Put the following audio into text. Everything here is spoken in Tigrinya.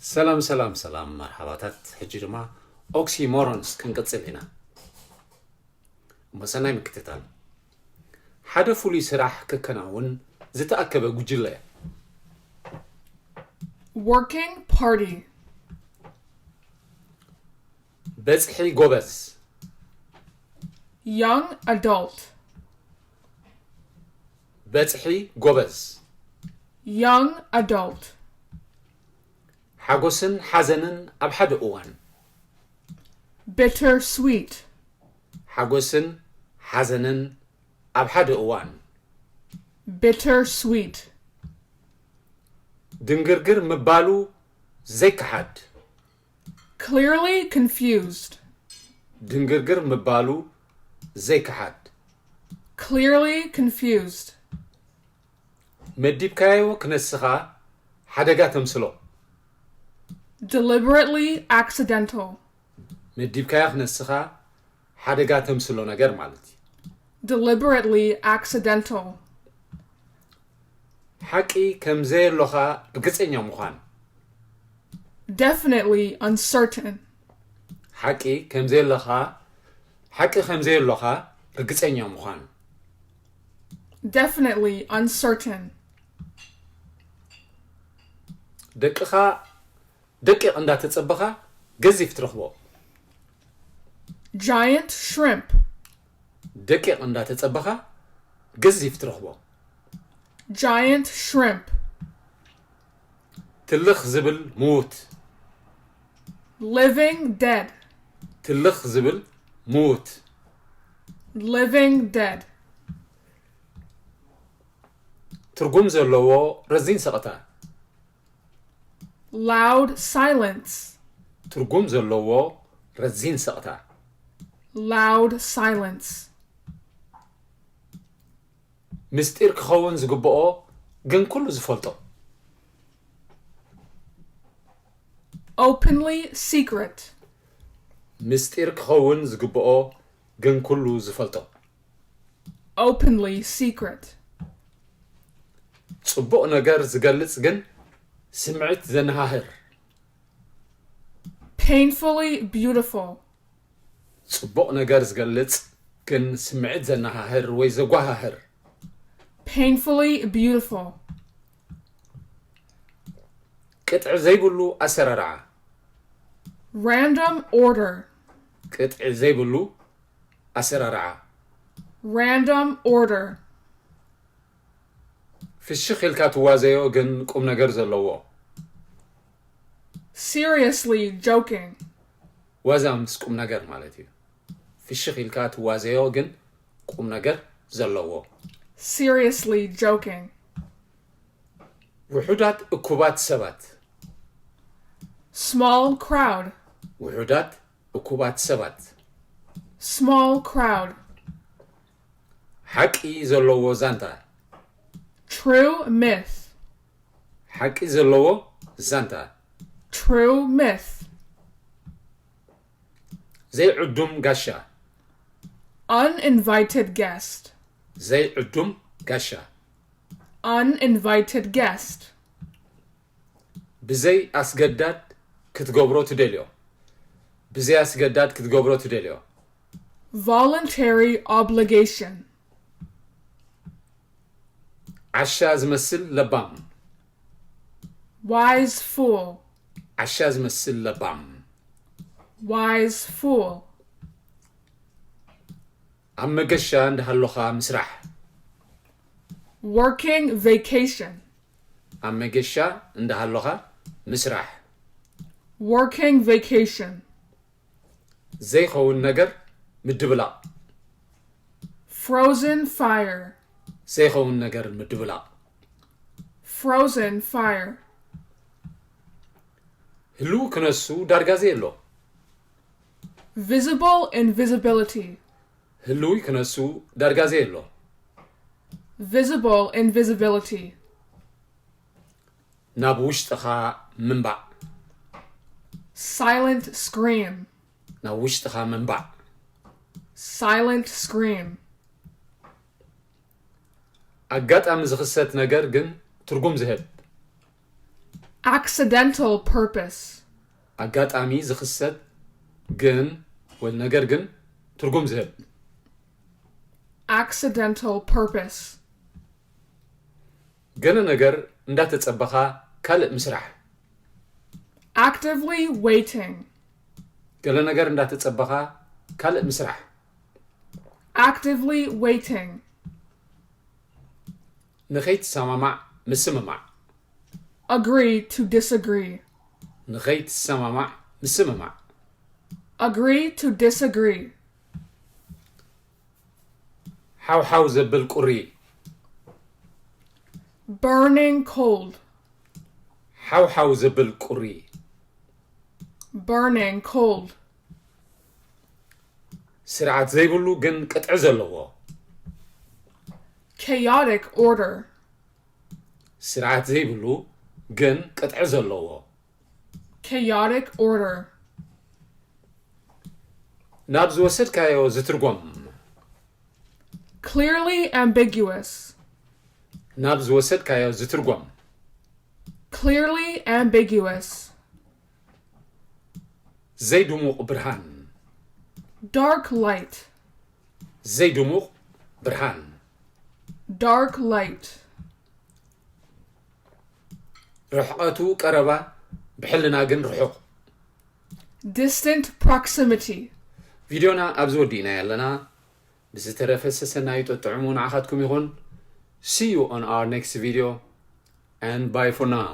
ሰላም ሰላም ሰላም፣ መርሓባታት። ሕጂ ድማ ኦክሲሞሮንስ ክንቅጽል ኢና። እሞ ሰናይ ምክትታል። ሓደ ፍሉይ ስራሕ ክከናውን ዝተኣከበ ጉጅለ። Working party. በጽሒ ጎበዝ። Young adult. በጽሒ ጎበዝ። Young adult. ሓጎስን ሓዘንን ኣብ ሓደ እዋን። Bittersweet. ሓጎስን ሓዘንን ኣብ ሓደ እዋን። Bittersweet. ድንግርግር ምባሉ ዘይከሓድ። Clearly confused. ድንግርግር ምባሉ ዘይከሓድ። Clearly confused. መዲብካዮ ክነስኻ ሓደጋ ተምስሎ። Deliberately accidental. መዲብካዮ ክነስኻ ሓደጋ ተምስሎ ነገር ማለት እዩ። Deliberately accidental. ሓቂ ከም ዘየሎኻ ርግጸኛ ምዃን። Definitely uncertain. ሓቂ ከም ዘየሎኻ ሓቂ ከም ዘየሎኻ ርግጸኛ ምዃን። Definitely uncertain. ደቅኻ ደቂቕ እንዳተጸበኻ ገዚፍ ትረኽቦ። Giant shrimp. ደቂቕ እንዳተጸበኻ ገዚፍ ትረኽቦ። Giant shrimp. ትልኽ ዝብል ምዉት። Living dead. ትልኽ ዝብል ምዉት። Living dead. ትርጉም ዘለዎ ረዚን ሰቕታ። Loud silence. ትርጉም ዘለዎ ረዚን ሰቕታ። Loud silence. ምስጢር ክኸውን ዝግብኦ ግን ኩሉ ዝፈልጦ። Openly secret. ምስጢር ክኸውን ዝግብኦ ግን ኩሉ ዝፈልጦ። Openly secret. ጽቡቕ ነገር ዝገልጽ ግን ስምዒት ዘነሃህር። Painfully beautiful. ጽቡቕ ነገር ዝገልጽ ግን ስምዒት ዘነሃህር ወይ ዘጓሃህር። Painfully beautiful. ቅጥዒ ዘይብሉ ኣሰራርዓ። Random order. ቅጥዒ ዘይብሉ ኣሰራርዓ። Random order. ፍሽኽ ኢልካ ትዋዘዮ ግን ቁም ነገር ዘለዎ። Seriously joking. ዋዛ ምስ ቁም ነገር ማለት እዩ። ፍሽኽ ኢልካ ትዋዘዮ ግን ቁም ነገር ዘለዎ። Seriously joking. ውሑዳት እኩባት ሰባት። Small crowd. ውሑዳት እኩባት ሰባት። Small crowd. ሓቂ ዘለዎ ዛንታ። True myth. ሓቂ ዘለዎ ዛንታ። True myth. ዘይዕዱም ጋሻ። Uninvited guest. ዘይዕዱም ጋሻ። Uninvited guest. ብዘይ ኣስገዳድ ክትገብሮ ትደልዮ። ብዘይ ኣስገዳድ ክትገብሮ ትደልዮ። Voluntary obligation. ዓሻ ዝመስል ለባም። Wise fool. ዓሻ ዝመስል ለባም። Wise fool. ኣብ መገሻ እንዳሃለኻ ምስራሕ። Working vacation. ኣብ መገሻ እንዳሃለኻ ምስራሕ። Working vacation. ዘይኸውን ነገር ምድብላቕ። Frozen fire. ዘይኸውን ነገር ምድብላቕ። Frozen fire. ህልው ክነሱ ዳርጋ ዘየሎ። Visible invisibility. ህልው ክነሱ ዳርጋ ዘየሎ። Visible invisibility. ናብ ውሽጥኻ ምንባዕ። Silent scream. ናብ ውሽጥኻ ምንባዕ። Silent scream. ኣጋጣሚ ዝኽሰት ነገር ግን ትርጉም ዝህብ። Accidental purpose. ኣጋጣሚ ዝኽሰት ግን ወይ ነገር ግን ትርጉም ዝህብ። Accidental purpose. ገለ ነገር እንዳተጸበኻ ካልእ ምስራሕ። Actively waiting. ገለ ነገር እንዳተጸበኻ ካልእ ምስራሕ። Actively waiting. ንኸይትሰማማዕ ምስምማዕ። Agree to disagree. ንኸይትሰማማዕ ምስምማዕ። Agree to disagree. ሓውሓው ዘብል ቁሪ። Burning cold. ሓውሓው ዘብል ቁሪ። Burning cold. ስርዓት ዘይብሉ ግን ቅጥዒ ዘለዎ። Chaotic order. ስርዓት ዘይብሉ ግን ቅጥዒ ዘለዎ። Chaotic order. ናብ ዝወሰድካዮ ዝትርጎም። Clearly ambiguous. ናብ ዝወሰድካዮ ዝትርጎም። Clearly ambiguous. ዘይድሙቕ ብርሃን። Dark light. ዘይድሙቕ ብርሃን። Dark light. ርሕቐቱ ቀረባ ብሕልና ግን ርሑቕ። Distant proximity. ቪድዮና ኣብዚ ወዲእና ኣለና። ብዝተረፈ ሰሰናዩ ጠጥዕሙ ንዓኻትኩም ይኹን። See you on our next video and bye for now.